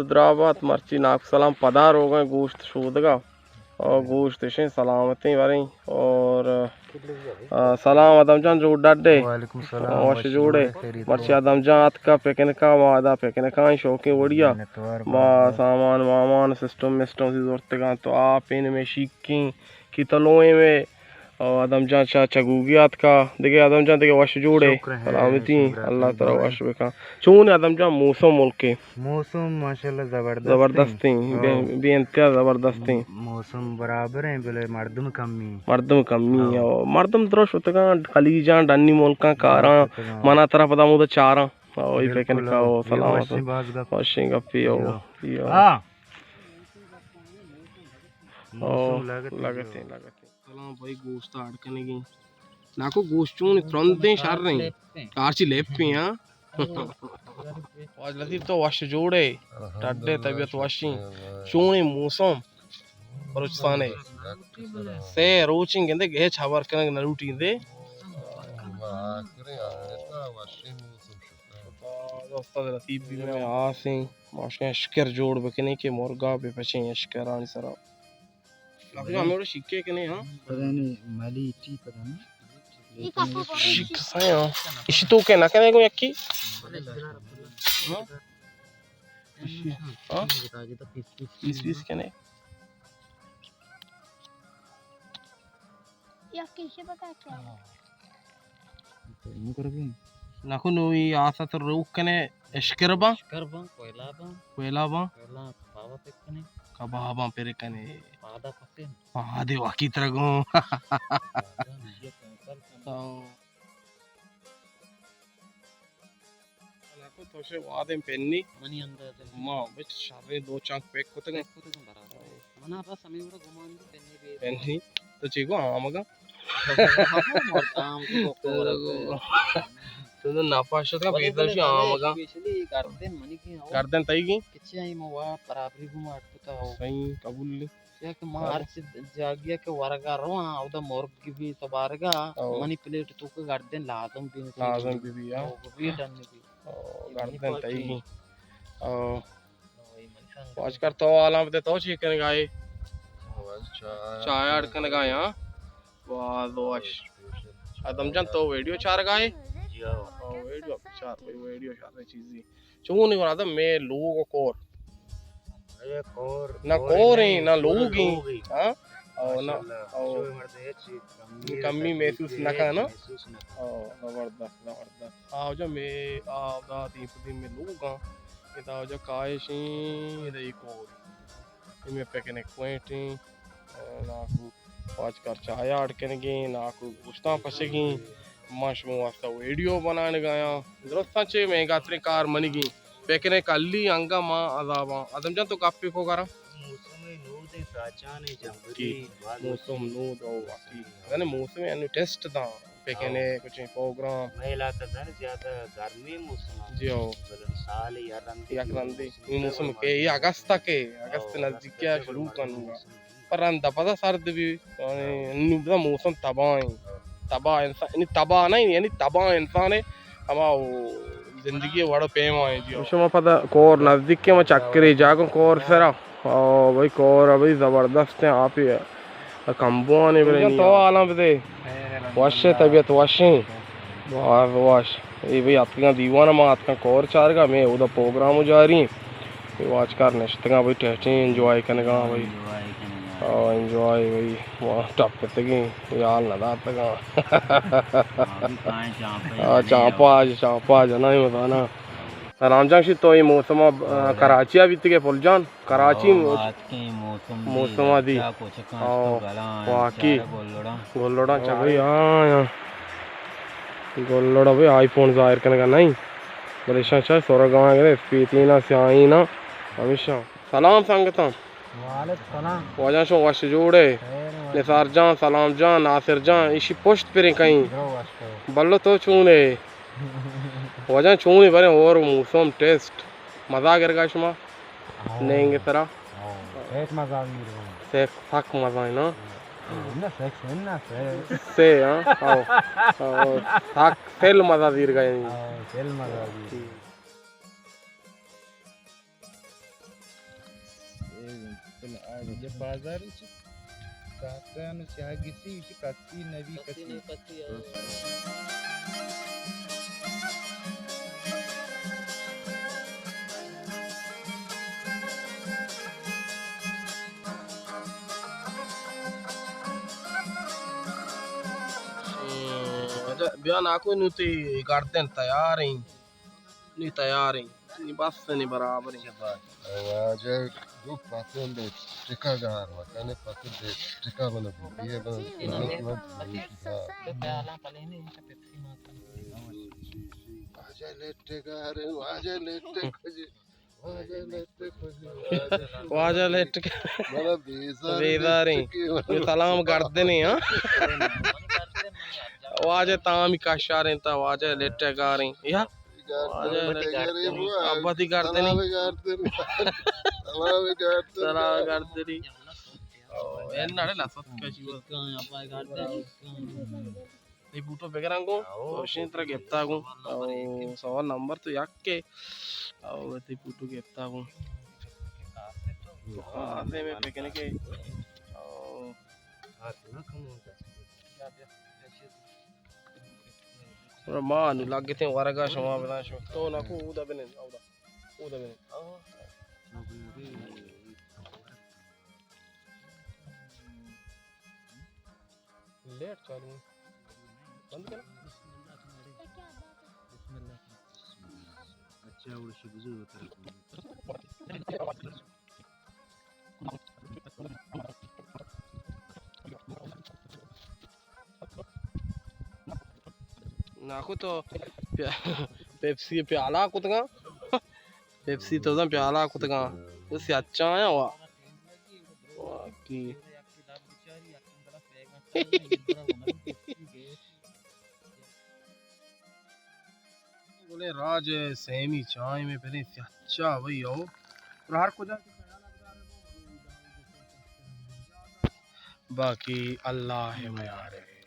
درابات مرچی ناکو سلام پدا روگیں گوشت شودگا۔ اور گوشت اشیں سلامتیں وریں۔ اور، آ، سلام ادم جان، جوڑ ڈڈے؟ وعلیکم السلام، وش وش جوڑے؟ جوڑے، خیریت؟ مرچی ادم جان اتکا پکنکا، ما ادا پکنکا شوقیں وڑیا۔ منتوار ما بات۔ سامان وامان سسٹم مسٹم سی زورتگاں تو آپ این میں شیکیں کی تلوئیں میں۔ او ادم جان چا چگوگی آتکا۔ دگہ ادم جان دگہ وش جوڑے؟ شکر ہے، سلامتی، شکر ہے، اللہ ترا وش بکا۔ چون ادم جان موسم ملکے؟ موسم ماشاءاللہ زبردست زبردستیں، ہیں۔ بے، ہاں۔ بے انتہا زبردستیں۔ موسم برابر ہیں، بلے مردم کمی۔ مردم کمی، ہاں۔ او مردم درو شتگاں، خلیجاں، ڈنی ملکاں، کاراں، شتگاں۔ منا ترا پدا مودا چاراں۔ او، ای بالکل، پکنکا، او، او، سلامت۔ وشیں باز گپ۔ وشیں گپی، او، ہاں۔ ای، او۔ ہاں۔ او، موسم لگتیں، لگتیں، جو۔ لگتیں۔ سلام بھائی، گوشت اڈ کنگی۔ ناکو گوشت چون ترندیں شریں۔ کارچی لیپیں، ہاں۔ واجہ لطیف تو وش جوڑے۔ ٹڈے طبیعت وشیں۔ چونیں موسم بلوچستان ہے۔ سے روچیں گندے ہچ خبر کنگ نہ لوٹیں دے۔ استاد لطیف بھی میں آسیں۔ ماشاءاللہ اشکر جوڑ بکنیں کہ مرگا بہ پچیں اشکرانی سرا۔ لاکو جان، ہمے وڑا شیکے کنے، ہاں؟ پتہ نہیں، ملی ٹی پتہ نہیں۔ شیک سائیں، ہاں۔ اشی تو کہ نہ کنے گو یکی؟ ہاں؟ اشی، ہاں؟ پیس پیس کنے۔ یکی شی بتا کیا؟ ناکو نوی آسا تو روک کنے اشکر باں۔ اشکر باں، کوئلہ باں۔ کوئلہ باں۔ کوئلہ کبابا پک کنے۔ کباباں پر کنے۔ پادا پکن۔ پادے واقعی ترا گوں۔ پادا نزیک کنسل کنے۔ او۔ ناکو تو شے وادیں پنی۔ منی اندر۔ ما بچ شریں دو چانک پیک کتگیں۔ پیک کتگیں برابر۔ منا بس ہمے وڑا گمان بھی پنی بھی۔ پنی؟ تو چی گو آمگا؟ آمگا۔ تو تو نفع شتا بلے، پیسر بلے، شی بلے، آمگا۔ اسپیشلی گردن منی کی ہو۔ گردن تئی کی؟ کچے آئی ما وا برابری گو مارت کتا ہو۔ صحیح، قبول لی۔ یا کہ ما ہر چیز جاگیا کہ ورگا رواں، اودا مرگ بھی سبارگا، او۔ منی پلیٹ تو کہ گردن لازم بھی۔ لازم بھی بھی، ہاں۔ او، بھی ڈن بھی۔ او، گردن تئی کی۔ او۔ واجکار تو حالاں بدے، تو چی کنگا ئے؟ چائے اڈ کنگا ئے، ہاں؟ واہ، واہ۔ ادم جان تو ویڈیو چارگا ئے؟ جی ہاں۔ او، ویڈیو چار، کوئی ویڈیو چار چیزی۔ چون ادم میں لوگ کور۔ اے کور، نہ کور کور ہیں، نہیں، نہ لوگ ہیں۔ لوگ ہیں۔ ہاں؟ او، نہ، ماشاءاللہ، او۔ شوئے مردے ہچ کمی کمی محسوس نہ کنا۔ محسوس نہ کنا۔ او، زبردست، زبردست۔ آ واجہ میں آ دا دیم پہ دیم میں لوگاں، ادا واجہ کائشیں، ادا ایک اور۔ اے میں پکنک پوائنٹ ہیں، ناکو واجکار چائے اڈ کنگیں، ناکو گوشتاں پشگیں، ما شما واسطہ ویڈیو بنانگایاں۔ درستاں چے میں گاتریں کار منگیں۔ پکنک کلی انگا ما عذاباں۔ ادم جان تو گپے کو کرا۔ موسم نود ساچان جمبری۔ موسم نود او واقعی۔ یعنی موسم یعنی ٹیسٹ دا۔ پکنک، او۔ کچھ پروگرام۔ میں علاقہ دن زیادہ گرمی موسم ہے۔ جی او۔ بلن سال یا رندی یک رندی۔ موسم، اے موسم کے، اے اگست تک ہے۔ اگست او، نزدیک اگست کیا تک شروع بلن کنوں گا۔ موسم۔ پر رند پدا سرد بھی، یعنی، انو بدا موسم تباہ ہیں۔ تباہ انسان، یعنی تباہ نہیں، یعنی تباہ انسان ہے، ہما وہ زندگی وڑ پیما ہیں جی۔ شما پدا کور نزدیک کے، ما چکری جاگوں کور سرا۔ او بھائی، کور بھائی زبردست ہیں، آپ ہی کمبوانے بلے تو حالاں بدے۔ وش ہے، طبیعت وش ہیں۔ باز وش۔ اے بھائی اتکگاں دیوان، ما اتکاں کور چارگا، میں اودا پروگرام جاری ہیں۔ اے واجکار نشتگاں بھئی، ٹیٹیں انجوائے کنگاں بھئی۔ انجوائے کنگاں۔ آ، انجوائے بھئی، ما ٹپ اتگیں، یال نہ داتگاں۔ ہاں، بھئی کائیں چانپے آ، جنے چانپا آج، چانپا جنائیں مزانا۔ رام جان شی تو اے موسم، آ، کراچی آ بیتگے پل جان؟ کراچی آ، مو-، آتکیں موسم دی، موسم دی۔ اچھا کچھ کاش تو گلاں، واقعی۔ چارے گلڑاں۔ گلڑاں چارے۔ بھئی، ہاں، ہاں۔ گلڑا بھئی آئی فون ظاہر کنگا نہیں۔ بلے شاہ چاہ سورگاں گرے، اسپیتینا، سیاہینا، ہمیشہ۔ سلام سنگتاں۔ وعلیکم سلام۔ واجہ شو وش جوڑے؟ خیر وش۔ نثار جان، سلام جان، ناصر جان، ایشی پشت پریں کہیں۔ درو وش کرو۔ بلو تو چونے؟ واجہ چونے برے اور موسم ٹیسٹ۔ مزہ گرگا شما؟ ہاں۔ نینگ سرا؟ ہاں۔ سیک مزہ گرگا۔ سیک سک مزہ ہے نا؟ نہ، سیک سے نہ، سے۔ سے، ہاں؟ ہاں۔ ہاں۔ سک سیل مزہ زیرگا یعنی۔ ہاں، سیل مزہ زیر۔ ٹھیک۔ جب بازار چی کاتن چاگسی چی کتی نبی کتی۔ بیا ناکو، نوں تئی گردن تیار ایں، نی تیار ایں، نی بس نی برابر ایں۔ واجہ گو پتن دے ٹکا گار مکنے، پتن دے ٹکا بنا بو، یہ بنا۔ واجہ لٹ گار، واجہ لٹ کجی۔ واجہ لٹ۔ واجہ لٹ۔ بڑا بیزار بیزار ایں۔ لٹ کی۔ سلام گردنی، ہاں۔ واجہ تامی کشار ایں تا واجہ لٹ گار ایں۔ یا۔ واجہ لٹ گار ایں۔ ابا تئی گردنی۔ سلام گردنی۔ سلام گردنی۔ سلام گردنی۔ او، اے نڑے لا ست کشی۔ تئی بوٹو بگراں گوں، او۔ تو شین ترا گپتا گوں، او، سوال نمبر تو یک کے، او، تئی بوٹو گپتا گوں۔ آتے میں پکنک ہے، او۔ ما نو لگتے ورگا شما بنا شو۔ تو نہ کو اودا بنن، اودا۔ اودا بنن۔ لیٹ چالو ہے۔ بند کرو۔ بسم اللہ۔ اچھا، اور سے بزرگ ہوتا ہے۔ ناکو تو پیا-، پیپسی پیالہ کتگا۔ پیپسی تو زن پیالہ کتگا۔ اسی اچھا ہے وا۔ واقعی۔ بولے راج سیمی چائے میں پہلے چا بھائی ہو۔ اور ہر کجا باقی اللہ ہے میارے۔